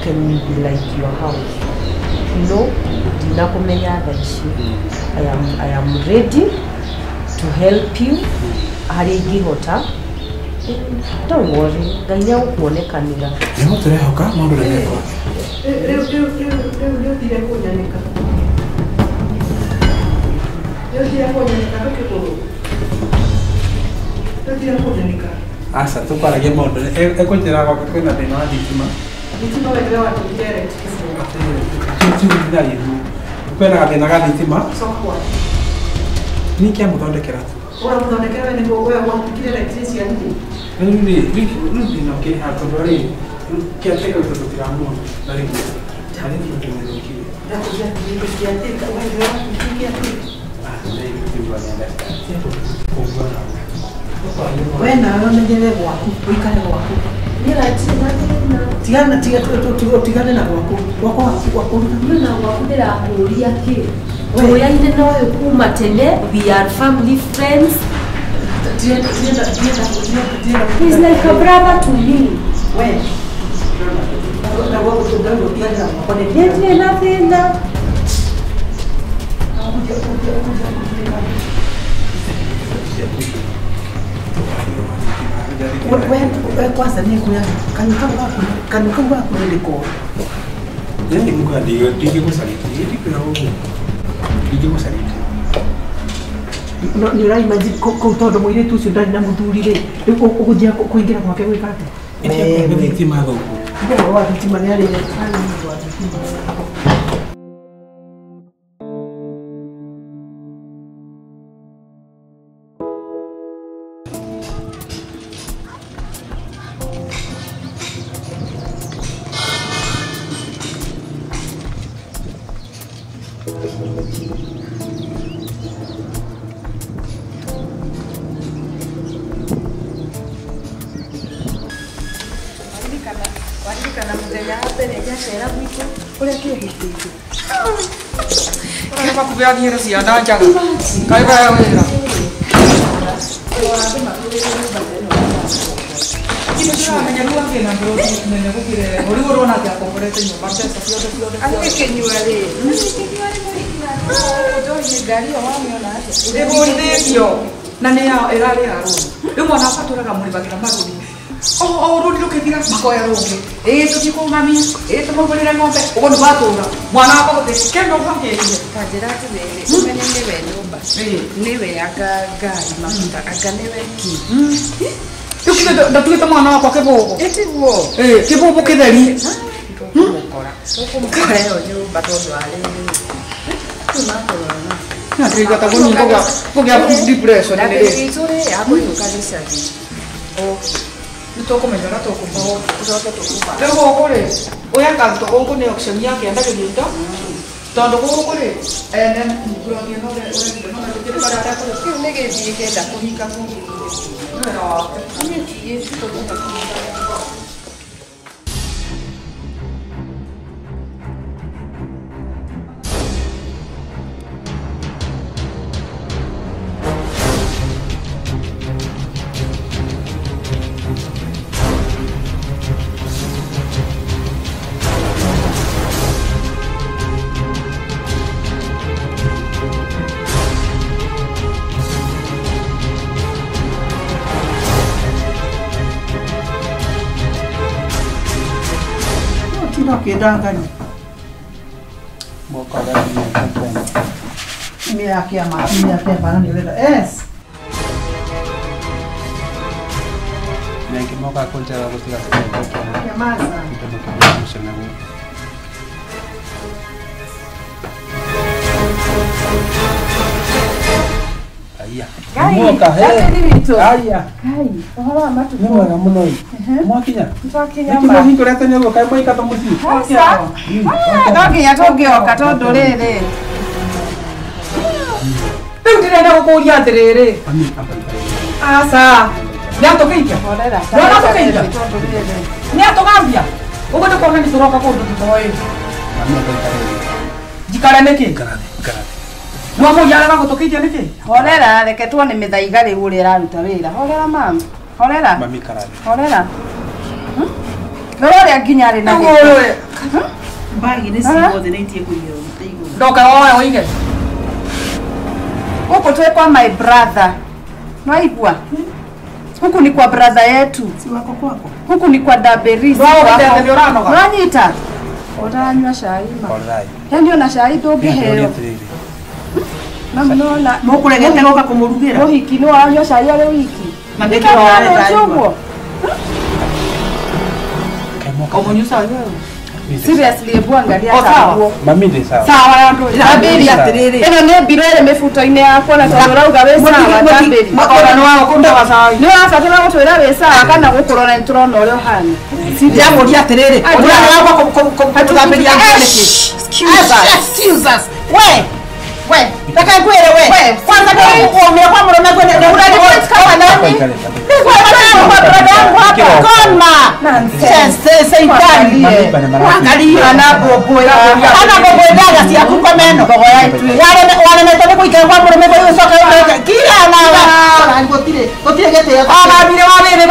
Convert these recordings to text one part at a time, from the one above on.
can be like your house. No, ndinakumenya thaa ici. I am ready to help you harĩa ingĩhota. Don't worry, Ngai nĩ agũkuonekanĩra. Nĩguo tũrehoka maũndũ nĩ mekwa. Rĩu rĩu rĩu rĩu nĩ ũthire kũnyanĩka, nĩ ũthire kũnyanĩka tũkĩkũrũ, nĩ ũthire kũnyanĩka. Aca, tũkwaragia maũndũ ekũnjĩra gwake kwĩna thĩna wa thitima. Thitima wethere watũire electricity. Kwĩna gathĩna ga thitima. Coka gwaku. Niĩ kĩamũthondekera tu. Ũramũthondekera we nĩguo we watuĩkire electrician rĩ? Rĩu rĩ, rĩu thĩna ũkĩrĩ haha tondũ rĩ kĩatĩka tondũ tũtiramuona na rĩu harĩ tũmũthũkie. Ndakũria atĩrĩrĩ, caretaker, we nĩwe watuĩkire caretaker? We nawe ũmenyerere gwaku, ũikare gwaku. Tigana, tiga, ũtigane na gwaku, gwakwa gwaku. Niĩ na gwaku ndĩrakũria kĩ tũyaine na ũyũ kuma tene. We are family friends. Tienda, tienda, tienda, tienda, tienda. He's like a brother to me. We na gwaku ndauga ũtigane na gwakwa nĩ Ndirĩ na thĩna. Ũkũnjia, ũkũnjia, ũkũnjia, ũkũnjia. We kwanza nĩ kuya kanua kau gaku, kanua kau gaku nĩ koru. Yani muka ndingĩgũcarĩtie, ndikwĩra ũguo, ndingĩgũcarĩtie. Nĩ ũra imagine kũu tondũ mũirĩtu ũcio ndarĩ na mũthuri rĩ, rĩu ũgũthiĩ kũingĩra gwake gwĩka atĩa? Ĩtia thitima thũku. Ũhoro wa thitima nĩ arĩ mũndũ wa thitima. Waririkana mũthenya wa mbere njacera gwitũ ũrĩa kĩhĩtĩte? Ũrĩa makubĩathire ciana njaga kaĩ kaya wĩra. Kĩndũ kĩramenya rĩu akĩna mburoti nene gũkĩra rĩu ũrona atĩ akomborete nyũmba mbeca ciothe ciothe. Atĩ kĩnyua rĩ, kĩnyua rĩ, njohi ngari ĩyo wamĩona atĩa? Ĩgũithĩtio na nĩ yao ĩrarĩ ya rũni. Rĩu mwana wakwa tũraga mũrĩbagĩra marũni o rũni rũkĩthira makoya rũngĩ, ĩĩ tũthiĩ kũu mami, ĩĩ tũmũgũrĩre ng'ombe, ũguo nĩ gwatũra mwana wakwa gũtĩ kĩndũ gwakĩrie. Ta njĩra atĩrĩrĩ, ũmenye nĩwe nyũmba, nĩwe anga ngari maguta, anga nĩwe kĩ. Rĩu githĩ ndatuĩte mwana wakwa kĩbũbũ? Ĩtiguo. Ĩĩ, kĩbũbũ kĩtheri. Tũkũmũkora, tũkũmũkora ĩyo nyũmba tondũ arĩ rĩu makũrora. Ndĩraigua ta kũnyitwo kũgĩa depression na nĩ rĩ. Witũ rĩ akũinũka gĩcagi oke. Nĩ tũkũmenya ũrĩa tũkũmũhũra. Tũcoke tũkũbanga. Rĩu gũkũ rĩ, ũyũ akarutwo gũkũ nĩ auction yake endagĩrio indo tondũ gũkũ rĩ ene mburoti ĩno ũrendia no gũtirĩ karĩa atekũrĩha. Kĩu nĩ gĩthiĩ kenda kũhinga kũngĩ. Nĩ wĩra wake. Niĩ tigĩtũgũka kũhinga. Ũtinda ũkĩndangania. Mokaga nĩ Mimi ya kĩama, mimi ya kĩama na nĩ ũrenda yes. Ningĩ mokaga kũnjĩra gũtiga kũrĩa kĩama. Nyamaza. Tondũ kĩama mũcemanio. Aya. Moka he. Aya. Ngai, ũhoro wa matukũ? Nĩ mwega mũno ĩ. Mwakinya? Twakinya. Nĩkĩ mũhingũrĩte nĩ ũguo kaĩ mwaikata mũciĩ? Aca. No nginya tũngĩoka tondũ rĩrĩ. Rĩu ndĩrenda gũkũria atĩrĩrĩ. Mami, amba ikare. Aca. Nĩ atũkĩikia? Horera. Ndona tũkĩikia? Tondũ rĩrĩ. Nĩ atũgambia? Ũguo nĩ kuona nĩ tũroka kũndũ tũtoĩ. Mami, amba ikare. Njikare nĩkĩ? Ikara thĩ, ikara thĩ. Mwamũria arega gũtũkĩikia nĩkĩ? Horera, reke tuone mĩthaiga rĩu ũrĩa ĩraruta wĩra. Horera mam. Horera. Mami, ikara thĩ. Horera. Rora ũrĩa nginya arĩ na Rĩu gĩko. ũyũ Mbagi nĩ ciothe nĩ itie kũigĩrwo mũtĩ igũrũ. Ndoka woe ũige. Huku tuwe kwa my brother. Naigua. Huku ni kwa brother yetu. Si wako kwako. Huku ni kwa Daberi. Wanyita. Uranywa cai ma. Yaani ona cai ndũngĩheo. Mamnona mũkũregete gũka kũmũrugĩra. Mũhiki no anyua cai arĩ wiki. Na nĩkĩo wareta. Ũmũnyua cai wewe. Seriously, hebu angalia sawa. Mami ndi sawa. Sawa ya ndu. Daberi atiriri. Eno nĩ mbiro ĩrĩ mĩbuto-inĩ yakwa na tondũ ũrauga wĩ sawa Daberi. Ona nĩ wa kũnda wa cai. Nĩ ũrabatara gũtwĩra wĩ sawa kana gũkũrora nĩ tũrona ũrĩa ũhana. Ndĩramũria atĩrĩrĩ, ũrĩa wakwa kũthambĩria nguo nĩkĩ? Excuse us. We. We, reke ngwĩre we. Kwanza ũmĩra kwa mũrũme ngwene ũrariboti kama nani? Kwa brother yangu hapa. Koma. Nonsense. Seitani. Angalia na bobo ya. Ana bobo daga ciaku kwa meno. Waremete nĩ gũikara kwa mũrũme ngwene ũcoke ũcoke. Kira nawe. Gũtirĩ gĩtĩo. Arabire wa rĩrĩ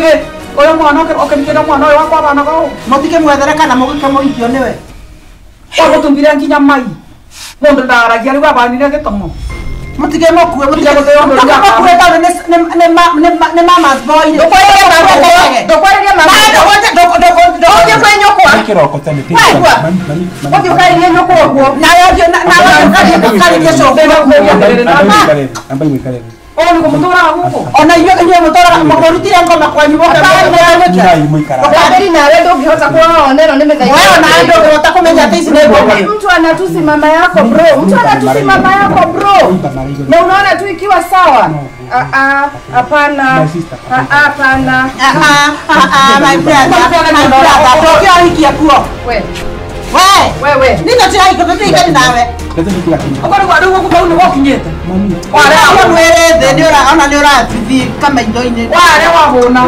rĩ. Ũyũ mwana ũkĩmkĩra mwana ũyũ wakwa bana go. Mũtikĩmwethere kana mũgĩkĩmũhikio nĩwe. Wagũtumbire nginya mai. Mundu ndaragia riu abanire gitomo. Mutige mukue mutige mukue tondu ni mama's boy. Ndũkwarĩria mama. Ndũgũthiĩ kwĩ nyũkwa. Kĩroko tene ti. Ũthiĩ ũkarĩrie nyũkwa ũguo. Nawe ũthiĩ ũkarĩrie cũkũ. Amba mũikare. Ũũ nĩguo mũtũraga gũkũ. Ona inyuĩ mũtũraga mũrutire ngoma kwanyu mũke. Daberi nawe ndũngĩhota kuona ona ĩno nĩ mĩthaiga. Wewe nawe ndũngĩhota kũmenya atĩ ici nĩ ngoma. Mtu anatusi mama yako bro. Mtu anatusi mama yako bro. Na unaona tu ikiwa sawa. Hapana. Hapana. My brother. My brother. Tokyo hiki akuo. We. Wewe. Nina tira iko tutikani nawe. Ũkorwo rĩu gũkũ bau nĩ gũkinyĩte. Ware mwere thĩ nĩ ũra ona nĩ ũrathiĩ kama indo-inĩ. Ware wahũna.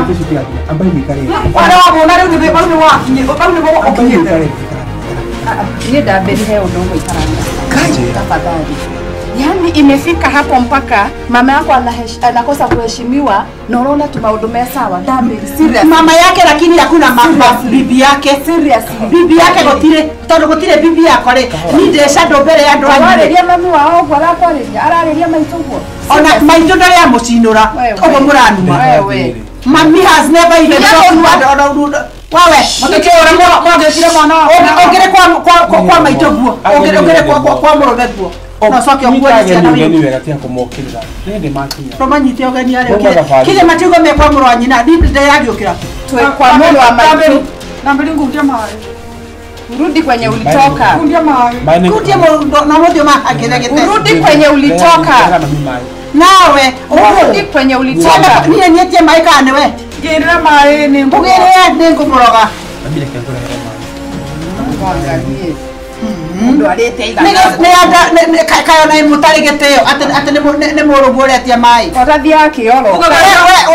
Ware wahũna rĩu nĩ bau nĩ wakinyĩte. Bau nĩ gũkinyĩte. Niĩ Daberi he ũndũ ũgũikarania. Tafadhali. Yaani imefika hapo mpaka mama yako anakosa kuheshimiwa na unaona tu maũndũ me sawa. Daberi serious. Mama yake lakini hakuna mama bibi yake seriously. Bibi yake gũtirĩ tondũ gũtirĩ bibi yako rĩ. Ni ndĩca mbere ya andũ anyu. Ararĩria mami wao ũguo arakwarĩria ararĩria maitũ ũguo. Ona maitũ ndarĩ amũcinũra ũguo mũranuma. Wewe. Mami has never even talked to Wawe, mũtikĩũra mwagĩkire mwana wakwa. Ũngĩrĩ kwa maitũ guo. Ũngĩrĩ kwa mũrũme guo. No coke ũkuo nĩ ciana ũgeni wega tiga kũmokĩrĩra. Nĩ makinya. Tũmanyite ũgeni arĩa. Kile matiugo me kwa mũrũ wa nyina, ni ndĩragĩũkĩra. Twe kwa mũrũ wa maitũ. Nambiri ngutia maĩ. Urudi kwenye ulitoka. Kundia maĩ. Kundia na mũthio makakĩregete. Urudi kwenye ulitoka. Nawe, urudi kwenye ulitoka. Niĩ nietie maĩ kana nĩwe? Ngĩrĩra maĩ nĩ ngũgĩrĩra nĩ ngũmũroga. Nambiri kengũrehere maĩ. Mwangalie. Mundu arĩte igana. Nĩ kayo na mũtarĩ gĩtĩo atĩ nĩ mũrũguo ũretia maĩ. Ũrathiaga kĩoro.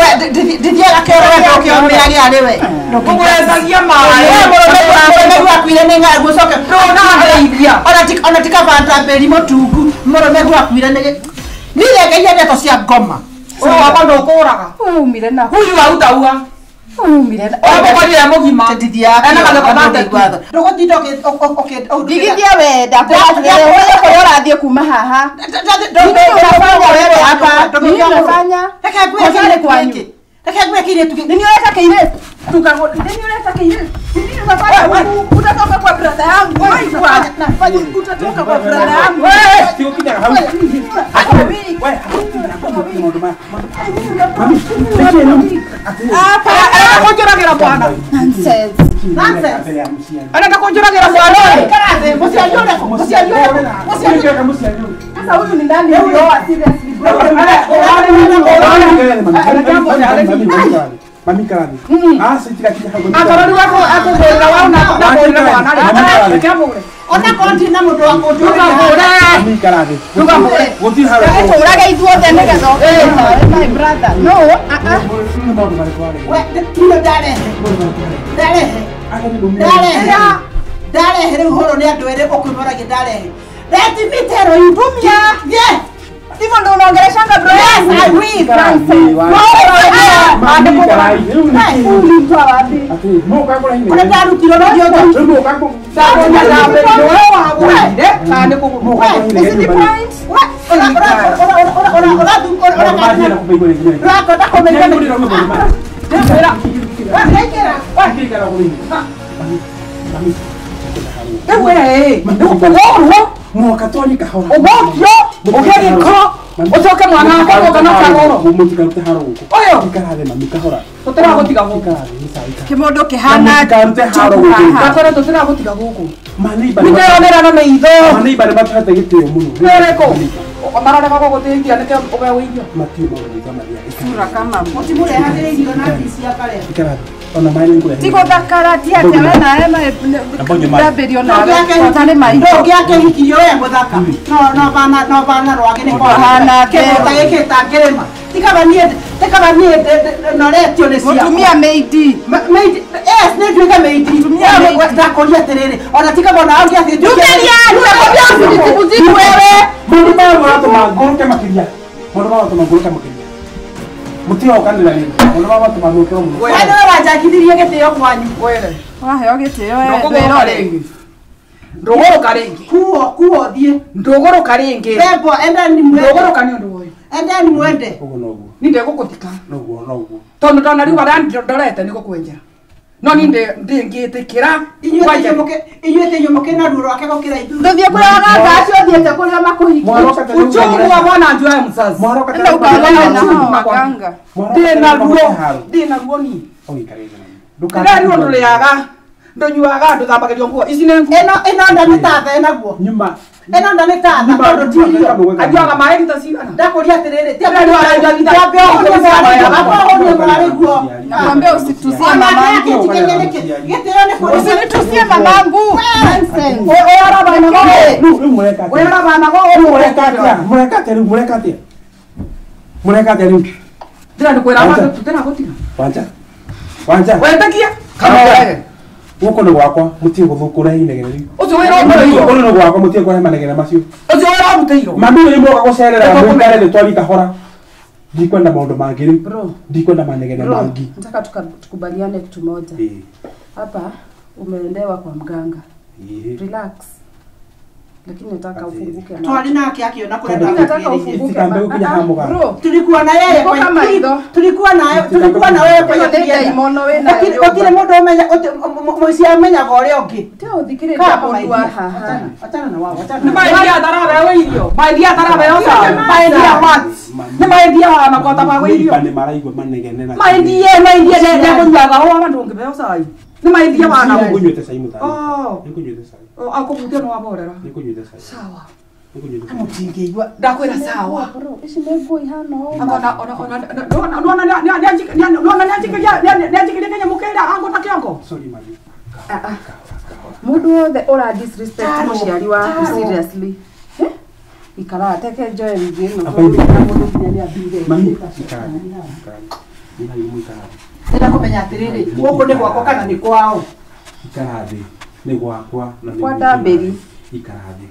We ndithiaga kĩoro we ndũkĩomĩage arĩ we. Ũgũrecagia maĩ. Mũrũme gwakuire nĩ ng'aragu ũcoke. Ndũnandeithia. Ona ti kaba Ndambĩri mũtungu mũrũme gwakuire nĩ nirengeria ndeto cia ngoma. Ũyũ wakwa ndũkũraga. Umire na. Huyu autaua. Umire na. Ũgũkorire mũgima. Ena mathoko matatũ. Ndũgũtinda Ndigithia we ndakwĩra ũrĩa kũrĩa ũrathiĩ kuma haha. Ndũgũtinda wewe hapa. Nini unafanya? Reke ngwĩre kwanyu. Reke ngwĩre kĩirĩtu gĩkĩ. Nini ũreka kĩirĩtu? Nini ũreka kĩirĩtu? Nini unafanya? Utatoka kwa brother yangu. Utatoka kwa brother yangu. Sikukinyaga hau. We, maũndũ maya. Apa, arakũnjũragĩra mwana. Nonsense. Nonsense. Arenda kũnjũragĩra mwana ũyũ. Mũciari ũrĩkũ? Mũciari ũrĩkũ? Mũciari ũrĩkũ? Sasa huyu ni nani ulioa seriously bro? Mami karathi. Ah, sitigakinya hau. Akorwo rĩu akũgũrĩra wao na akũgũrĩra mwana rĩ. Reke amũgũre. Ona kondi na mũndũ wa kũnjũrĩra. Mami karathi. Ndũkamũgũre. Gũtirĩ harĩa. Tũrage ithuothe nĩgetha my brother. No, Maũndũ marĩkũ warĩ? We, niĩ ndarehe. Ndarehe. Ndarehe. Ndarehe rĩu hũrwo nĩ andũ erĩ ũkwĩmoragia ndarehe. Let me tell you, Dumia. Yeah. Hivyo ndio unaongeleshanga bro. Yes, I will. Ulitoa wapi? Kuna ndarutiro no ucoke mwana wakwa kana kagoro uyu tutiragotiga guku kimundu kihana gakore tutiragotiga guku niteyonera na maitho Ereko mararega gũgũteithia nĩkĩo ũgeo irio sura kama Mũtimũrehagĩre irio na ndici akare. Tigũthakara ti atĩa we nawe ndambĩrio nawe ũtarĩ maitho. Ndũngĩakĩhikirio we mũthaka. No bana no bana rwage nĩ Kũhana kĩmũta gĩkĩ tangĩrĩma. Tikaba niĩ noretio nĩ ciakwa. Mũtumia meidi. Meidi yes nĩ nduĩke meidi. Mũtumia meidi. Ndakũria atĩrĩrĩ ona tikaba ona ũngĩathiĩ Nduĩria nitakwambia usinitibuzibu wewe. Maũndũ maya maratũma ngũrũke makĩria. Maũndũ maya maratũma ngũrũke makĩria. Mũtirokanĩra rĩngĩ. Maũndũ maya maratũma ngũrũke mũno. We nĩwe wanjakithirie gĩtĩo kwanyu. Waheo gĩtĩo we ndwĩrore. Ndũgũrũka rĩngĩ. Kuo thiĩ. Ndũgũrũka rĩngĩ. Bebo endeni mwende. Ndũgũrũka nĩ ũndũ ũyũ. Endeni mwende. Ũguo noguo. Ni ndegũgũthika. Noguo noguo. Tondũ ndona rĩu harĩa ndorete nĩ gũkwenjera. No ni ndingĩtĩkĩra. Inyuĩ tĩ nyũmũkĩ na ruo rwake gũkĩra ithuĩ. Ndũthiĩ kũrĩa waganga acio ũthiĩte kũrĩa makũhikie. Uchungu wa mwana njua ya mzazi. Enda ukagane na hao waganga. Ndĩna ruo. Ndĩna ruo niĩ. Ndĩrarirwo ndũrĩaga. Ndũnyuaga ndũthambagĩrio nguo. Ici nĩ nguo. Ĩno nda nĩ ta tha ĩnaguo. Nyuma. Ĩno nda nĩ ta tha tondũ ti irio. Anyuaga maĩ rita cigana. Ndakũria atĩrĩrĩ ti ambe ũhũnie mwarĩ guo. Nakwambia usitusie mamangu. Gĩtĩo nĩ kũrĩ. Usinitusie mamangu. Nonsense. Mũreka atĩa rĩu? Ndĩra ndĩkwĩra Wanja. Wanja. Wetakia. Kana wege. Gũkũ nĩ gwakwa mũtige gũthũkũra inegene rĩu. Ũcio wĩra ũrutĩirwo. Gũkũ nĩ gwakwa mũtige kũrehe manegene macio. Ũcio wĩra ũrutĩirwo. Mami nĩ mũroka gũcerera mũikare thĩ twari kahora. Ndikwenda maũndũ mangĩ rĩu. Ndikwenda manegene mangĩ. Nataka tukubaliane kitu moja. Hapa umeendewa kwa mganga. Relax. Lakini nataka ufunguke macho. Twari nake akiona kũrĩa Nataka ufunguke macho. Tulikuwa na yeye tulikuwa na tulikuwa na wewe kwa hiyo gũtirĩ mũndũ ũmenya mũici amenyaga ũrĩa ũngĩ. Ti ũthikĩrĩria mũndũ wa haha. Achana na wao, achana. Nĩ maendia atarabeo irio. Maendia atarabeo sawa. Maendia what? Nĩ maendia wa makota ma irio. Nĩ maraigua manegene na. Maendie nĩ kũnyuaga ũũ andũ ũngĩbeo cai. Nĩ maendia wa na. Nĩngũnyuĩte cai mũthani. Nĩngũnyuĩte cai. Akũhutia nĩ waborera. Nĩngũnyuĩte cai. Sawa. Mũtingĩigua. Ndakwĩra sawa. Bro, ici nĩ nguo ihana ũũ. Ona nona nĩanjikĩria kanyamũ kĩrĩa angũta kĩongo. Sorry mami. Mũndũ wothe ũra disrespect mũciari waku seriously. Ikara teke njoe wigi ĩno. Mũndũ nginya nĩambire. Mami, ikara. Ikara. Ndĩrenda kũmenya atĩrĩrĩ, gũkũ nĩ gwakwa kana nĩ kwao? Ikara thĩ. Nĩ gwakwa na nĩ kwa Ndambĩri. Ikara thĩ.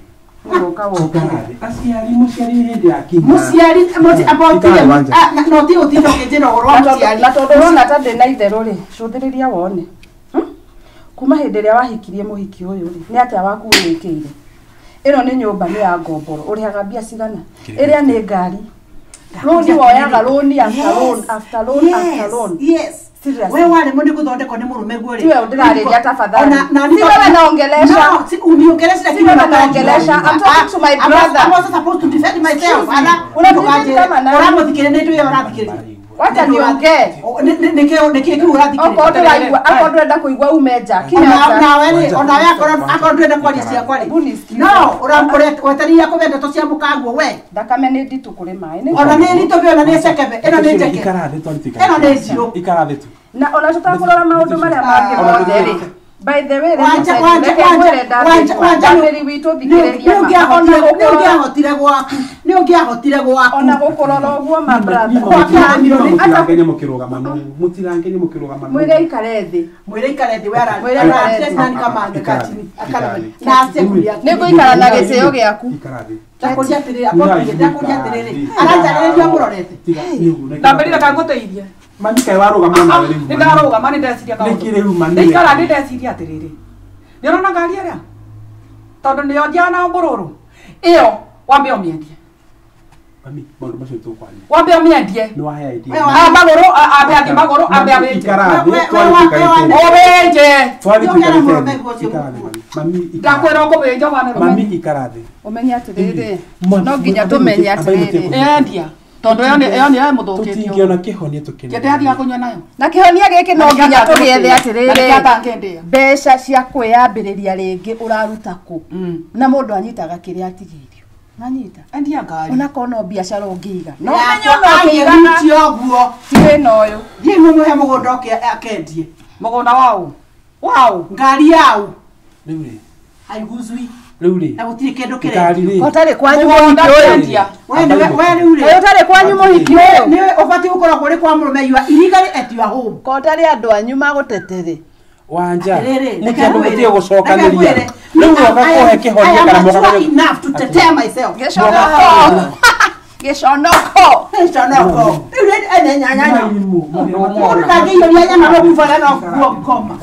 Ũroka woka. Aciari mũciari nĩ hĩndĩ akinya. Mũciari abotire no ti ũtinda ũkĩnjĩra ũhoro wa mũciari. Na tondũ ũrona ta ndĩ na itherũ rĩ, cũthĩrĩria wone. Kuma hĩndĩ ĩrĩa wahikirie mũhiki ũyũ rĩ, nĩ atĩa waku wĩkĩire? Ĩno nĩ nyũmba nĩ ya ngomboro, ũrĩhaga mbia cigana? Ĩrĩa nĩ ngari. Rũni woyaga rũni after loan after loan after loan. Yes. Seriously. Wewe wale mbona kuthondekwo nĩ mũrũme guo rĩ? Tiwe ndĩrarĩria tafadhali. Na ni wewe naongelesha. No, si uniongelesha lakini naongelesha. I'm talking to my brother. I'm also supposed to defend myself. Ana unamuthikĩrĩria nani? Ũramuthikĩrĩria nĩ ndũĩ ũrathikĩrĩria. Wacha niongee. Nĩkĩ kĩu ũrathikĩrĩria? Okorwo ndũraigua, akorwo ndũrenda kũigua ume nja. Kinya nja. Nawe rĩ, onawe akorwo ndũrenda kwaria ciakwa rĩ. No, ũrawetereire kũbe ndeto cia mũkaguo we. Thakame nĩ nditũ kũrĩ maĩ. Ona nĩ nditũ biũ, ona nĩ cekebe. Ĩno nĩ njeke. Ikara thĩ tondũ Ĩno nĩ njirũ. Ikara thĩ tu. Na ona tũtakũrora maũndũ marĩa mangĩ mothe rĩ. By the way, Ndambĩri witũ thikĩrĩria ma. Nĩ ũngĩahotire gwaku. Nĩ ũngĩahotire gwaku. Ona gũkũrora ũguo ma brother. Mũtirangenie mũkĩrũgama nũ. Mũtirangenie mũkĩrũgama nũ. Mwĩre ikare thĩ. Mwĩre ikare thĩ we ararĩ nani kama kachini. Akara na ace kuria. Nĩ ngũikara na gĩtĩo gĩaku. Ikara thĩ. Ndakuria atiriri ndakuria atiriri aranjarĩria mũrorete. Ndambĩrire kangũteithie. Mami kaĩ warũgama nawe rĩu. Nĩ ndarũgama nĩ ndeciria kaũndũ. Nĩkĩ rĩu mami? Ndaikara nĩ ndeciria atĩrĩrĩ. Nĩ ũrona ngari ĩrĩa? Tondũ nĩyo njiaga na mbũrũrũ. Ĩyo wambe ũmĩendie. Mami, maũndũ macio tũkwaria. Wambe ũmĩendie. Nĩ wahe idea. A magũrũ ambe angĩ magũrũ ambe abĩnje. Ikara thĩ, twari Ũbĩnje. Twari tũikarĩte thĩ. Ikara thĩ mami. Mami ikara. Ndakwĩra ũkũbĩnja wana Mami ikara thĩ. Ũmenye atĩrĩrĩ. No nginya tũmenye atĩrĩrĩ. Endia. Tondũ ĩyo nĩ ĩyo nĩ ĩmũthũkĩtie. Tũtingĩona kĩhonia tũkĩnene. Kĩndĩ athiaga kũnyua nayo. Na kĩhonia gĩkĩ no nginya tũgĩethe atĩrĩrĩ. Mbeca cia kwĩyambĩrĩria rĩngĩ ũraruta kũ? Na mũndũ anyitaga kĩrĩa atigĩirio. Nanyita. Endia ngari. Ona kono biacara ũngĩiga. No menye ona ũkĩigaga ũguo. Ti wĩna ũyũ. Thiĩ mũmũhe mũgũnda ũke akendie. Mũgũnda waũ? Waũ? Ngari yaũ? Rĩu rĩ. Haiguzwi. Rĩu rĩ. Na gũtirĩ kĩndũ kĩrendio. Ũtarĩ kwanyu mũhiki ũyũ. We rĩu rĩ. Ũtarĩ kwanyu mũhiki ũyũ. Nĩ ũbatiĩ gũkorwo kũrĩ kwa mũrũme you are illegally at your home. Ko ũtarĩ andũ anyu magũtetere. Wanja. Nĩkĩo mũtie gũcokanĩria. Rĩu woka kũhe kĩhonia kana moka enough to tetea myself. Gĩconoko. Gĩconoko. Gĩconoko. Rĩu rĩ ene nyanya. Mũndũ ndangĩiyũria nyama no kubara no kuokoma.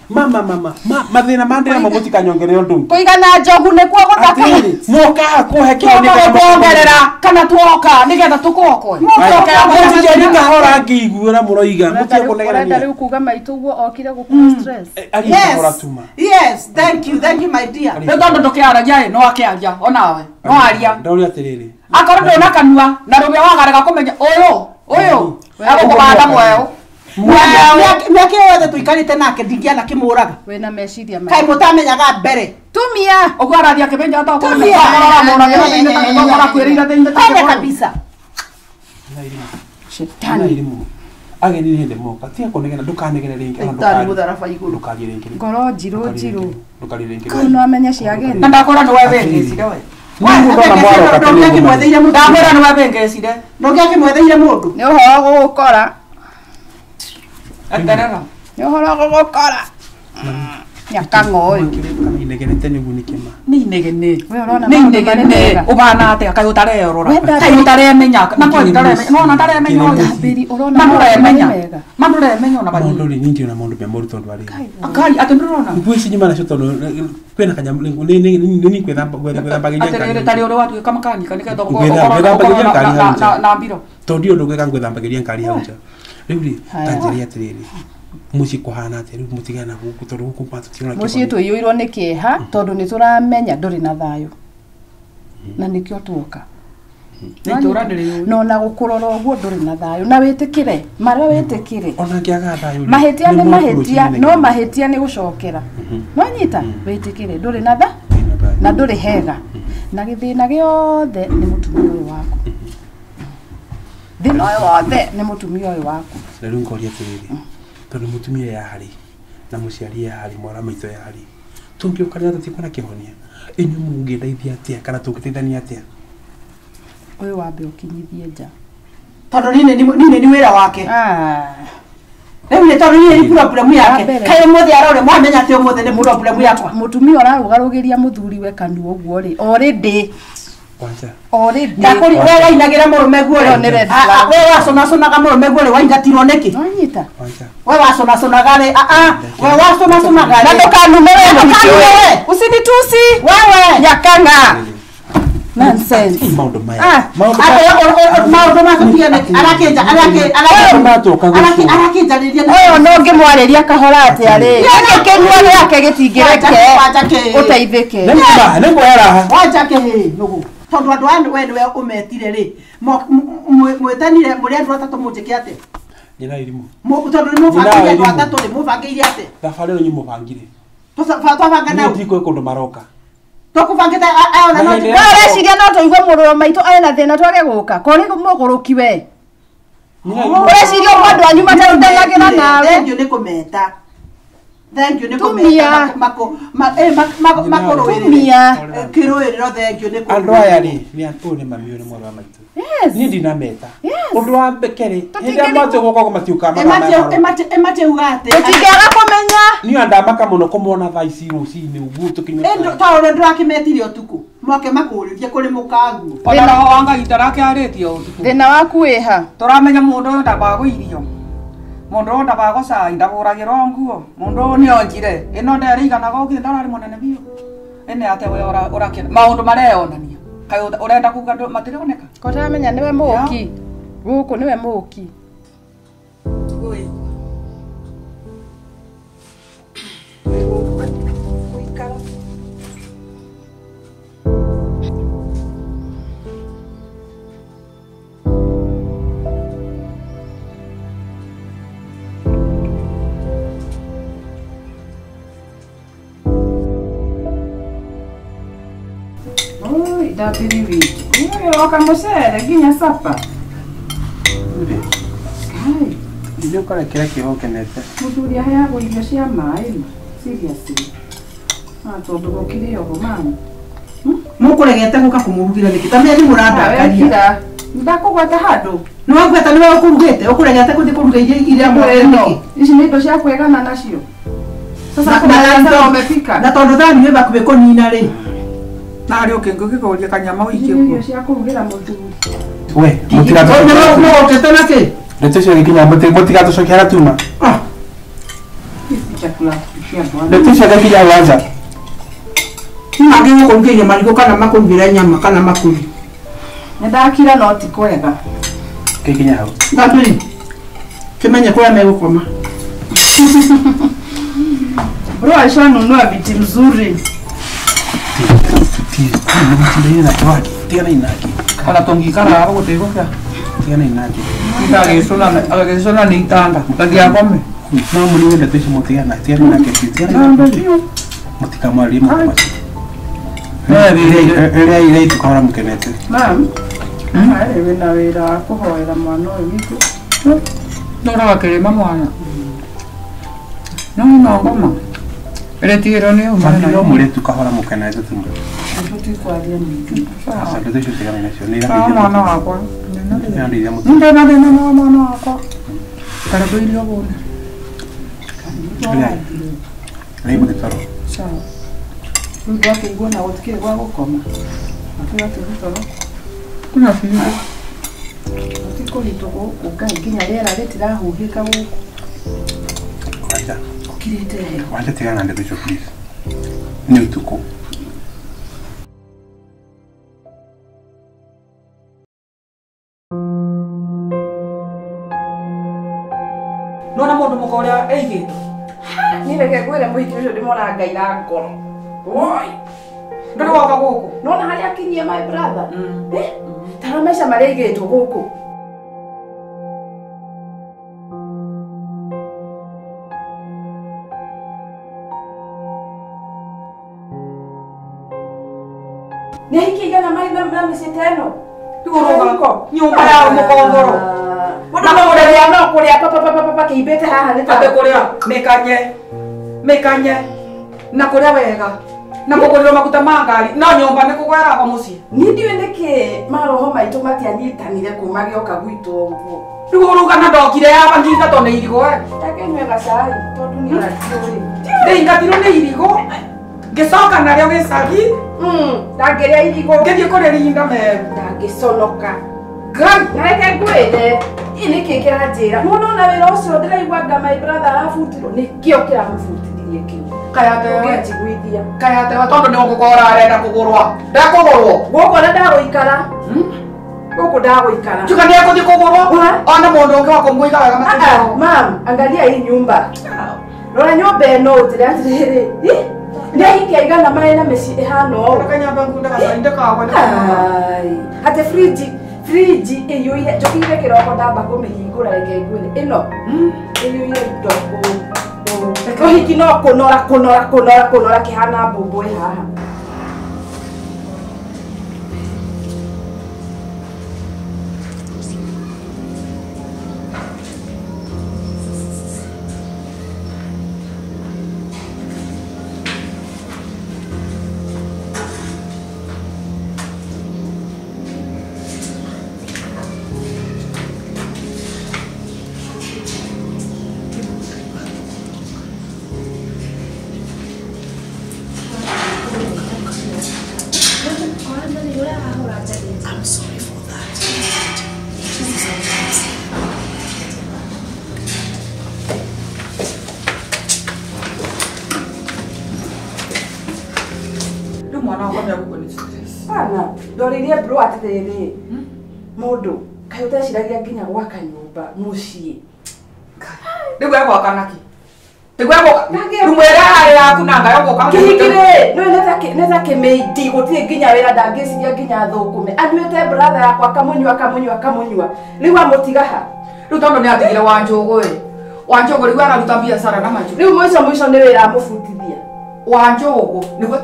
Mama mama mathina mandira mũtikanyongerere ũndũ. Kũigana njogu nĩkuo gũthaka. Moka kũhe kĩhonia kana kuongerera kana tuoka nĩgetha tũkũokoe. Mũtige kahora ngĩiguĩra mũroiga mũtige kũnegerania. Ũrenda rĩu kuga maitũ ũguo okire gũkũhe stress. Yes. Yes, thank you my dear. Rĩu tondũ ndũkĩaragia ĩ no akĩaria onawe. No aria. Ndauria atĩrĩrĩ. Akorwo ndũna kanua na rũmĩa wagarega kũmenya ũyũ ũyũ agũkũbanda mweũ. Mĩaka yothe tũikarĩte nake ndingĩana kĩmũraga. Wĩna meciria maya. Kaĩ mũtamenyaga mbere. Tumia. Ũguo arathiĩ akĩmenja Tumia. Tumia. Kabisa. Shetani. Ageni nĩ hĩndĩ moka. Tiga kũnegena ndũkanegene rĩngĩ ona ndũkarie mũtharaba igũrũ. Ndũkarie rĩngĩ. Ngoro njirũ njirũ. Ndũkarie rĩngĩ. Kau no amenye cia ageni. Na ndakora nĩ webengecire we. Ndakora nĩ webengecire. Ndũngĩakĩmwetheire mũndũ. Nĩ ũhoro gũgũkora. Atarara. Nĩ ũhoro gũgũkora. Nyakang'o ũyũ. Kana inegenete nĩguo nĩkĩma. Nĩ inegene. We ũrona Nĩ inegene. Ũbana atĩa kaĩ ũtarerora. Kaĩ ũtaremenya. Na kwa ndaremenya. No na ndaremenya ũyũ. Ndambĩri ũrona Ma maũndũ marĩ ndũremenya. mega. Ma ndũremenya ona banini. Maũndũ rĩ niĩ ndĩona maũndũ me moru tondũ arĩ. Akai atĩ ndũrona. Nguo ici nyuma nacio tondũ kwĩna kanyamũ nĩ gwĩthambagĩria Atĩrĩrĩ tarĩ ũrĩa watuĩka makanika nĩgetha Gwĩthambagĩria ngari hau nja. na mbiro. Tondũ ndiũĩ ũndũ ngwĩka ngwĩthambagĩria ngari hau nja. Rĩu rĩ ta njĩre atĩrĩrĩ. Mũciĩ kũhana atĩa rĩu mũtigane na gũkũ tondũ gũkũ ma tũtirona Mũciĩ tũiyũirwo nĩ kĩeha tondũ nĩ tũramenya ndũrĩ na thayũ. Na nĩkĩo tuoka. Nĩ itũũra ndĩrĩũĩ. No na gũkũrora ũguo ndũrĩ na thayũ na wĩtĩkĩre marĩa wĩtĩkĩre. Ona ngĩaga thayũ rĩ. Mahĩtia nĩ mahĩtia no mahĩtia nĩ gũcokera. Nwanyita wĩtĩkĩre ndũrĩ na tha na ndũrĩ hega. Na gĩthĩna gĩothe nĩ mũtumia ũyũ waku. Thĩna ũyũ wothe nĩ mũtumia ũyũ waku. Na rĩu ngoria atĩrĩrĩ. Tondũ mũtumia ya harĩ na mũciari ya harĩ mwana maitũ ya harĩ. Tũngĩũkanĩra tũtikuona kĩhonia. Inyuĩ mũngĩndeithia atĩa kana tũngĩteithania atĩa? Ũyũ wambe ũkinyithie nja. Tondũ niĩ nĩ wĩra wake. Rĩu nĩ tondũ niĩ nĩ problem yake. Kaĩ ũmũthĩ arore mwamenya atĩ ũmũthĩ nĩ problem yakwa. Mũtumia ũrarũgarũgĩria mũthuriwe kanua ũguo rĩ already. Wanja. Already. Ndakũri we wainagĩra mũrũme guo rĩ. We waconaconaga mũrũme guo rĩ waingatirwo nĩkĩ? Nwanyita. Wanja. We waconaconaga rĩ we waconaconaga rĩ. Na ndũkanume we mũhiki ũyũ. Usinitusi. Wewe. Nyakang'a. Nonsense. Maũndũ maya. Maũndũ macio arakĩnja arakĩnjarĩria. Ũyũ no ngĩmwarĩria kahora atĩa rĩ. Gĩkĩ kĩnyua gĩake gĩtingĩreke. Ũteithĩke. Nĩ nguoya raha. Wanja kĩhĩ nũgũ. Tondũ andũ aya we nĩwe ũmetire rĩ. Mwĩtanire mũrĩ andũ atatũ mũnjĩke atĩa? Nyina irimũ. Tondũ nĩ mũbangĩire andũ atatũ rĩ mũbangĩire atĩa? Thabarĩ ĩyo inyuĩ mũbangire. Twabanga nao. Niĩ ndikũĩ kũndũ maroka. Tũkũbangĩte aya ona no We ũreciria no tũigue mũrũ wa maitũ ena thĩna twage gũka. Korĩ mũgũrũki we. Ũreciria ũguo andũ anyu matarutanagĩra nawe. Thank you nĩ kũmeta. Thank you nĩ kũmeta makũrũĩrĩre. Tumia. Kĩrũĩrĩro thank you nĩ kũmeta. Andũ aya rĩ nĩ ũyũ nĩ mami ũyũ nĩ mwarĩ wa maitũ. Niĩ ndinameta. Ũndũ wa kerĩ hĩndĩ ĩrĩa matũ gũka matiũkaga Ĩmatiuga atĩ. Tũtingĩaga kũmenya. Niĩ ndamaka mũno kũmona thaa ici rũcinĩ ũguo tũkĩnyua. Ta ũrĩa ndĩrakĩmetire ũtukũ. Mwake makũrĩrie kũrĩ mũkaguo. Ona roho wa Ngai ndarakĩarĩtie ũtukũ. Thĩna waku wĩha? Tũramenya mũndũ ũyũ ndabagwo irio. Mũndũ ũyũ ndabagwo cai, ndabũragĩrwo nguo. Mũndũ ũyũ nĩonjire. Ĩno nderĩiganaga ũkire ndararĩ mũnene biũ. Ĩnĩ ate we ũrakena. Maũndũ mareyonania. Kaĩ ũrenda kuga andũ matirioneka? Ko ndĩramenya nĩwe mũũki. Gũkũ nĩwe mũũki. Ndabiri wiki. Oka mucere nginya sapa. Kai, ndio kora kira kĩho kenete. Mũthuri aheagwo irio cia maĩ. Seriously. Ah, tondu gũkĩrĩ oho mami. Mũkũregete gũka kũmũrugĩra nĩkĩ? Ta menya nĩ mũrandakaria. Ndakũgweta handũ. Nĩ wagweta nĩwe ũkũrugĩte, ũkũregete gũthiĩ kũruga irio iria mwene nĩkĩ? Ici nĩ indo cia kwĩgana nacio. Sasa kuna umepika. Na tondũ thani wĩ hakuhĩ kũnina rĩ. Na harĩ ũkĩngũkĩkũria kanyama ũikie kuo. Irio cia kũrugĩra mũthuri. We, mũtigatũcokie nake. Ndeto icio gĩkinya mũtigatũcokie harĩa tuma. Ah. Chakula kupikia bwana. Ndeto icio gĩkinya wanja. Nĩ kũrugĩire marigũ kana makũrugĩre nyama kana makũri. Nĩ ndakira no ti kwega. Gĩkinya hau. Ndabiri. Kĩmenye kũrĩa megũkoma. Bro ashanunua viti mzuri. Ona tũngĩikara haha gũtigũkĩa. Tigana inake. Agĩcũna nĩ itanda. Ndangĩakome. No mũrĩwe ndeto icio mũtigana. Tigana inake biũ. Tigana inake biũ. Mũtikamwarie maũndũ macio. Rĩrĩa iraitu kahora mũkenete. Mam, harĩ wĩna wĩra wa kũhoera mwana ũyũ witũ. Ndoraga kĩrĩma mwana. No no ngoma. Ĩretigĩrwo nĩ ũma. No mũrĩtu kahora mũkenete tu. Tũtikwaria nyingĩ. Aca ndeto icio tigana nacio. Nĩ mwana wakwa. Nĩ Ndĩna thĩna na mwana wakwa. Karĩndũ irio bũne. Rĩu mũtitoro. Sawa. Rĩu ndwakĩigua na gũtikĩrĩ gwa gũkoma. Akiuga tũgĩtoro. Kuna biũ. Gũtikũritũ gũkũ Ngai nginya rĩera rĩtirahuhĩka gũkũ. Wanja. Ũkirĩte heho. Wanja tigana na ndeto icio please. Nĩ ũtukũ. Nona mũndũ mũka ũrĩa eigĩtwo. Niĩ reke ngwĩre mũhiki ũcio ndĩmona Ngai na ngoro. Woi. Ndũrĩ woka gũkũ. Nona harĩa akinyie my brother. Eh? Tara maica marĩa aigĩtwo gũkũ. Nĩ ahikia igana marĩ na mĩciĩ ta ĩno. Nyũmba ya mũkongoro. Mũndũ kũrĩa no kũrĩa papa kĩimbĩte haha nĩ ta atĩ kũrĩa mĩkanye mĩkanye na kũrĩa wega na kũgũrĩrwo maguta ma ngari no nyũmba nĩ kũgwera aba mũciĩ. Niĩ ndiũĩ nĩkĩ maroho maitũ matianyitanire kuma gĩoka gwitũ ũguo. Rĩu ũruga na ndokire aba ngingatwo nĩ irigũ we. Takĩnyue gacai tondũ niĩ ndiũĩ. Ndĩingatirwo nĩ irigũ ngĩcoka narĩo gĩcagi. Ndangĩrĩa irigũ. Ngĩthiĩ kũrĩrinda Meru. Ndangĩconoka. Ngai. Na reke ngwĩre ĩ nĩkĩ kĩranjĩra. Nĩwona ona wĩra ũcio ndĩraigua anga my brother arabutirwo nĩkĩo kĩramũbutithirie kĩu. Ũngĩanjiguithia. Kaĩ atewe tondũ nĩ ũgũkorwo arenda kũgũrwa. Ndekũgũrwo. Gũkũ ona ndagũikara. Gũkũ ndagũikara. Njuga nĩ ekũthiĩ kũgũrwo. Ona mũndũ ũngĩ wa kũmũiga wega matikũgũrwo. Mam, angalia hii nyumba. Rora nyũmba ĩno ũnjĩre atĩrĩrĩ. Nĩ ahikia igana marĩ na mĩciĩ ĩhana ũũ. Kanyamba ngunda gacai ndakagwa nĩ. Atĩ friji ĩiyũire njũkĩire kĩroko ndamba kũmĩhingũra reke ngwĩre ĩno ĩiyũire indo ũũ. Ũhiki no kũnora kũnora kũnora kũnora kĩhana mbũmbũ ĩ haha. I'm sorry for that. Jesus, I'm sorry. Rĩu mwana wakwa nĩagũkua nĩ stress. Bana, ndoririe bro atĩrĩrĩ mũndũ kaĩ ũteciragia nginya gwaka nyũmba mũciĩ. Rĩu egwaka nakĩ? Rĩu egwaka rĩu mwĩre harĩ yaku na ngayo gũka kĩhiki rĩ nĩ nĩ ta kĩmĩindi gũtirĩ nginya wĩra ndangĩciria nginya thũkũme anyuĩte brother yakwa akamunyua akamunyua akamunyua rĩu amũtiga ha rĩu tondũ nĩ atigire Wanjũgũ ĩ Wanjũgũ rĩu araruta biacara na manjũ rĩu mũico mũico nĩ wĩra amũbundithia Wanjũgũ nĩguo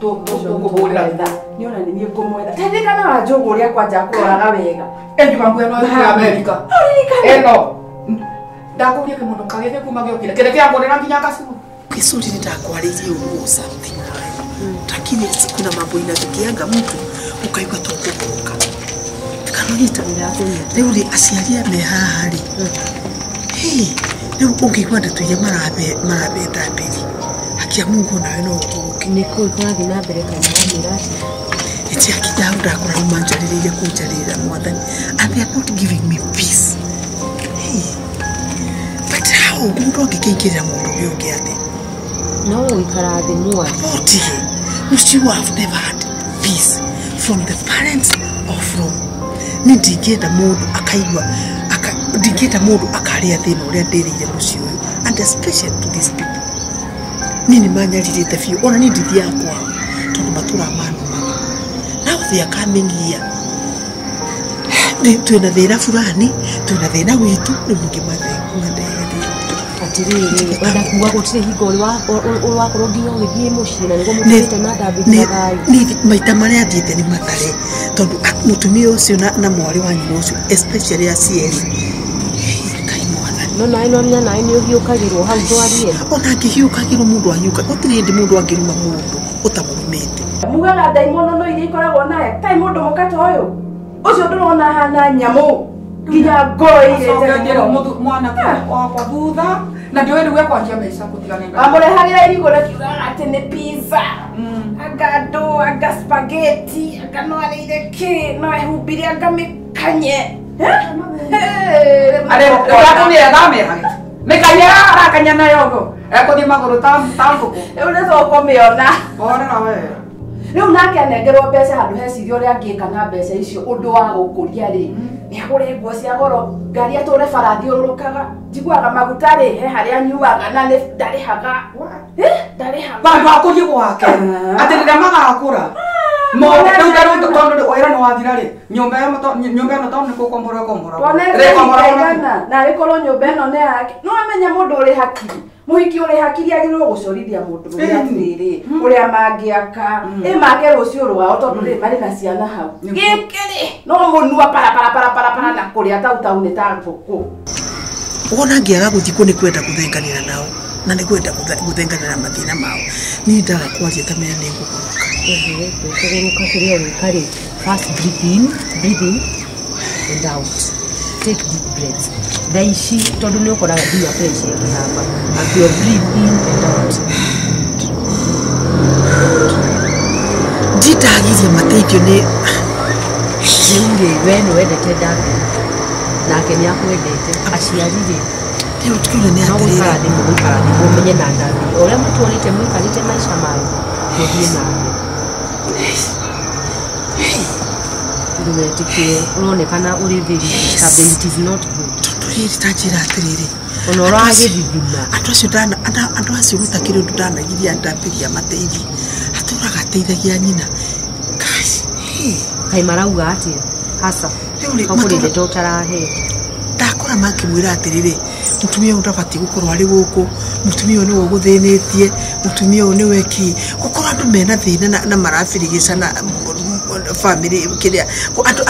tũkũhũrĩra nĩ ona nĩ niĩ ngũmwetha taririkana Wanjũgũ ũrĩa kwanja kũroraga wega enjuga nguo ĩno ya Amerika ĩno ndakũria kĩmũndũ kagĩthĩ kuma gĩokire kĩrĩa kĩangũrĩra nginya gacuku Kisuri nitakuarĩrie ũguo something lakini kuna mambo inathikianga mtu ukaigua tũkũgũrũka kanonita rĩu rĩ aciari a me haha rĩ rĩu ũngĩigua ndeto iria marabeta mbere hakia Mungu nawe no ũkũrũke nĩ kũĩ kũrathiĩ na mbere kana wamwĩra atĩa ĩtiakinda hau ndakora hau manjarĩrĩire kũnjarĩrĩra mwathani and they are not giving me peace. Hey. But how mũndũ angĩkĩingĩrĩra mũndũ ũrĩa ũngĩ atĩa no ũikara thĩ mwarie Mũciĩ have never had peace from the parents or from ni ndingĩenda mũndũ akaigua ndingĩenda mũndũ akarĩa thĩna ũrĩa ndĩrĩire mũciĩ ũyũ and especially to these people niĩ nĩ manyarirĩte biũ ona niĩ ndithiaga kwao tondũ matũraga manumaga now they are coming here twĩna thĩna fulani twĩna thĩna witũ rĩu ningĩ mandehere thĩna atiriri wenda kuga gũtirĩ hingo ũrĩ wakorwo nginya ũgĩthiĩ mũciĩ na nĩguo mũthiĩte na ndambĩri na thayũ maita marĩa thiĩte nĩ matare tondũ mũtumia ũcio na mwarĩ wa nyina ũcio especially aciari Ngai mwathani no nawe no nawe nĩ ũhiũkagĩrwo hau twarie ona angĩhiũkagĩrwo mũndũ ahiũka gũtirĩ hĩndĩ mũndũ angĩruma mũndũ ũtamũrumĩte mugaga ndaimono no iria ikoragwo naye tai mũndũ mũka ta ũyũ ũcio ndũrona hana nyamũ nginya ngoro irĩte mwana wakwa thutha na ndiũĩ rĩu ekwanjia maica kũtigana amũrehagĩra irigũ na kiugaga atĩ nĩ pizza anga andũ anga spaghetti anga no arĩire kĩ no ehumbire anga mĩkanye arĩathamĩhage mĩkanye arakanya nayo ũguo ekũthiĩ magũrũ ta ngũkũ rĩu nĩ tũkũmĩona horera we rĩu nake anengerwo mbeca handũ heciria ũrĩa angĩka na mbeca icio ũndũ wa gũkũria rĩ nĩ agũre nguo cia goro ngari atũre bara athiũrũrũkaga njiguaga maguta rĩ he harĩa anyuaga na nĩ ndarĩhaga ndarĩhaga bandũ akũrie gwake atĩ rĩrĩa magakũra rĩu tarĩu tondũ wĩra nĩ wathira rĩ nyũmba ĩno tondũ nĩ gũkombora ĩkombora na arĩkorwo nyũmba ĩno nĩ yake no amenya mũndũ ũrĩ hakiri muhiki ũrĩ hakiri agĩrĩirwo gũcorithia mũndũ ũrĩa atĩrĩrĩ ũrĩa mangĩaka ĩ make rũciũ rwao tondũ rĩ marĩ na ciana hau gĩkĩ rĩ no mũnua para para para para para na kũrĩa tautau nĩ ta ngũkũ wona ngĩaga gũthiĩ kũ nĩ kwenda gũthenganĩra nao na nĩ kwenda gũthenganĩra mathĩna mao niĩ ndaga kwaria ta menya nĩ ngũgũrũka kũgũrũka kĩrĩa ũgwĩka rĩ first breathe in and out take deep breaths thaa ici tondũ nĩ ũkoraga nginya pressure ĩkĩhamba akĩo breathe in and out ndindagirie mateithio nĩ rĩu rĩ we nĩ wendete David nake nĩ akwendete aciari rĩ rĩu tukiuga nĩ atĩrĩrĩ gũikara thĩ mũgũikara thĩ mũmenye na David ũrĩa mũtũrĩte mũikarĩte maica manyu mũthiĩ na mbere ndũgetĩkĩre ũronekana ũrĩ very disturbed it is not good tondũ rĩrĩ ta njĩra atĩrĩrĩ ona ũragĩthithina andũ acio gũtakĩrĩ ũndũ ndanagiria ndambĩria mateithie atũraga ateithagia nyina kaĩ marauga atĩa hasa kũrĩ ndeto ũtarahe ndakora makĩmwĩra atĩrĩrĩ mũtumia ũyũ ndabatiĩ gũkorwo arĩ gũkũ mũtumia ũyũ nĩwe ũgũthĩnĩtie mũtumia ũyũ nĩwe kĩ gũkorwo andũ mena thĩna na marabirigicana family kĩrĩa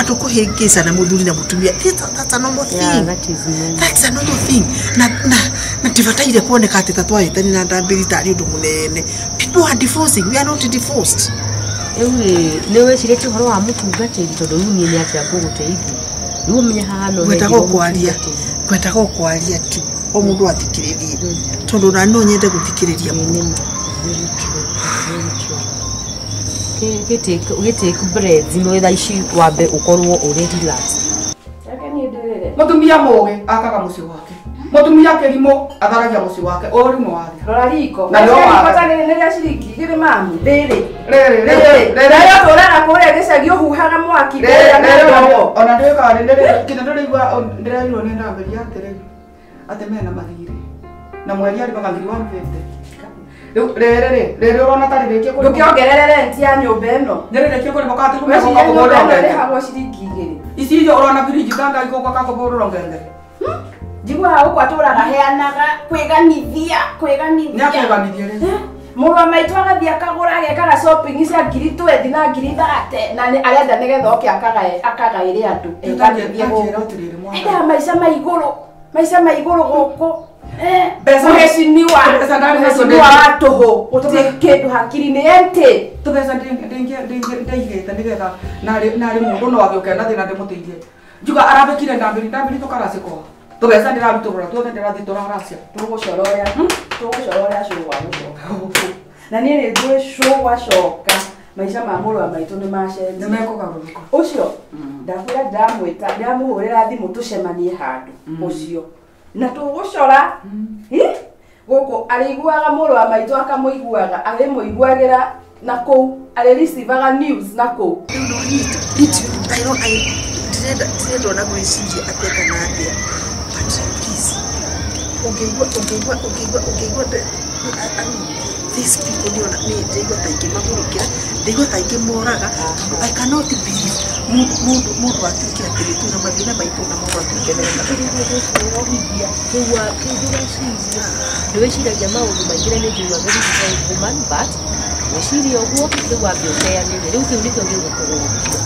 andũ kũhĩngĩcana mũthuri na mũtumia that's a normal thing that's a normal thing na ndibataire kuoneka atĩ ta twahĩtani na ndambĩri tarĩ ũndũ mũnene people are divorcing we are not divorced rĩu rĩ nĩ wĩcirĩtie ũhoro wa mũtungatĩri tondũ rĩu niĩ nĩ atĩa ngũgũteithia rĩu ũmenye haha no ngwendaga o kwaria tu o mũndũ athikĩrĩrie tondũ ona no nyende gũthikĩrĩria mũndũ. Gĩ take breath no thaa ici wambe ũkorwo ũrĩ relaxed. Reke niĩ ndĩrĩre. Mũtumia mũgĩ akaga mũciĩ wake. Mũtumia kĩrimũ atharagia mũciĩ wake. Ũrimũ wake. Rora riko. Na nĩ Riko ta rĩrĩ nĩ rĩa ciringi igĩrĩ mamu. Rĩrĩ. Rĩrĩ Rĩrĩ. rĩrĩ. Rĩrĩa tũraga kũrĩa gĩcagi ũhuhaga mwaki kũrĩa na ndogo. Ona ndĩkaga rĩrĩ kinya ndĩraigua ndĩrairwo nĩ ndambĩria atĩrĩ atĩ mena mathirĩ na mweri arĩhaga 150. Rĩu rĩrĩ rĩ rĩrĩ ũrona ta rĩrĩkie kũrĩhwo. Ndũkĩongerere rent ya nyũmba ĩno. Nĩrĩrĩkie kũrĩhwo kana ti Weciria kũrĩhwo nyũmba ĩno ngenge. ĩrĩhagwo ciringi igĩrĩ. Ici irio ũrona birinji tanga igũkwa kakũbũrũrwo ngenge. Njiguaga gũkũ atũraga heanaga kwĩganithia kwĩganithia. Nĩakwĩganithia rĩ. Mũrũ wa maitũ agathiĩ akagũra agekaga shopping cia 20,000 na 30,000 na nĩ arenda nĩgetha oke akagaĩre andũ eganithie gũkũ. Njĩra atĩrĩrĩ mwana. Endaga maica ma igũrũ maica ma igũrũ gũkũ. Mbeca- Mheshimiwa mbeca ndarĩ nacio mheshimiwa wa tũhũ gũtirĩ kĩndũ hakiri nĩ empty. Tũbeca ndaigĩte nĩgetha narĩ mũndũ no agĩũke na thĩna ndĩmũteithie. Njuga arabĩkire ndambĩri ndambĩri tũkaracĩkwa. Tũbeca ndĩrarutũrũra tuothe ndĩrathiĩ tũraracia. Tũgũcora ũrĩa tũgũcora ũrĩa cũgwa gũcoka gũkũ. Na niĩ nĩ njũĩ cũgwa coka maica ma mũrũ wa maitũ nĩ macenjia. Nĩmekũgarũrũka. Ũcio ndakwĩra ndĩramwĩta ndĩramũhũrĩra thimũ tũcemanie handũ ũcio na tũgũcora gũkũ arĩiguaga mũrũ wa maitũ akamũiguaga arĩmũiguagĩra na kũu arĩricivaga news na kũu. Rĩu no nyita ndĩrenda ona gwĩciria atĩa kana atĩa but please ũngĩigua I mean these people nĩ ndaigua ta ingĩmahurũkĩra ndaigua ta ingĩmoraga tondũ I cannot believe mũndũ atuĩke atĩrĩ twĩna mathĩna maitũ na mũndũ atuĩke nĩgetha Ndĩwĩciragia maũndũ maingĩ na nĩ njiguaga very strong woman but wĩcirie ũguo rĩu wambe ũteanĩre rĩu kĩu nĩkĩo gĩgũkũgũrũkia.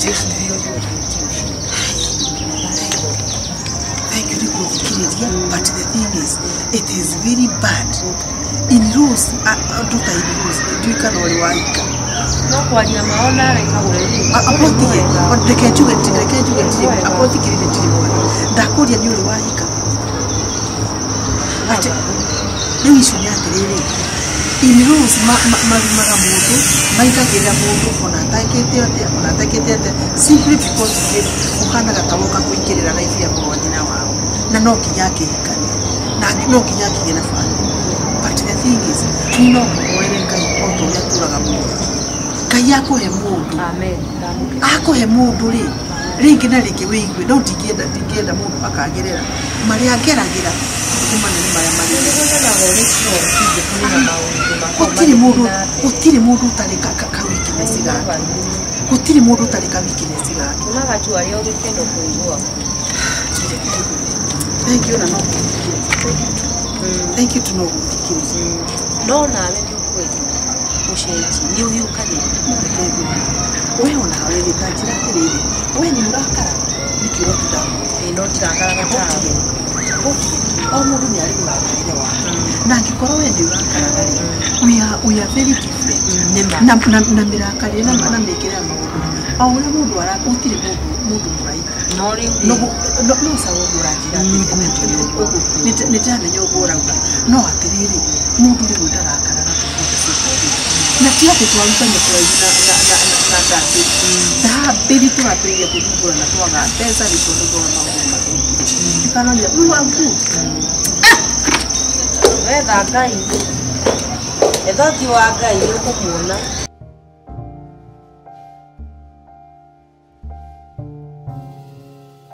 Wĩcirie ũguo ũthuti ũcio. Thank you nĩ gũthikĩrĩria but the thing is it is very bad in rules andũ ta in rules ndiũĩ kana ũrĩ wahika. No kwaria mao nawe kagũre rĩ. Akorwo reke njuge ndirĩ akorwo thikĩrĩria ndirĩ mwega ndakũria nĩ ũrĩ wahika atĩ rĩu icio nĩ atĩrĩrĩ in rules marumaga mũndũ maingagĩrĩra mũndũ ona atakĩte atĩa ona atakĩte atĩa simply because ũhanaga ta woka kũingĩrĩra life ya mũrũ wa nyina wao na no nginya akĩhikania na no nginya akĩgĩe na family but the thing is no kũhoere Ngai o ta ũrĩa atũraga muoyo Ngai akũhe mũndũ. Amen. Akũhe mũndũ rĩ rĩngĩ na rĩngĩ wĩigue no ndingĩenda mũndũ akagerera marĩa ngeragĩra nĩ manene marĩa marĩ. Gũtirĩ mũndũ ũtarĩ ka weakness gake. Gũtirĩ mũndũ ũtarĩ ka weakness gake. Unaga tu arĩa ũgĩkendo kũigua. Thank you na no gũthikĩrĩria. Thank you to no gũthikĩrĩria. No nawe nĩ ũkwenda ũcenjie nĩ ũhiũkagĩra. We onawe rĩ ta njĩra atĩrĩrĩ we nĩ ũrakara nĩkĩ ũrotu ndakũria. No ndirakaraga tawe. O mũndũ nĩ arĩ mũrakarĩre wake na angĩkorwo we nĩ ũrakaraga rĩ we are very different na mĩrakarĩre na mĩkĩre ya maũndũ o ũrĩa mũndũ araka gũtirĩ mũndũ mũraika No rĩu no sawa ũguo ũranjĩra atĩrĩ nĩ ndĩramenya ũguo ũrauga no atĩrĩrĩ mũndũ rĩmwe ndarakaraga na ti atĩ twarutania kũraihu na ndambĩri ndambĩri tũrambĩrĩria gũthumbũra na twaga mbeca nĩ tondũ maũndũ mathũkire ndikanoria we were good. Wetha Ngai etha ũthiũ wa Ngai nĩ ũkũmuona.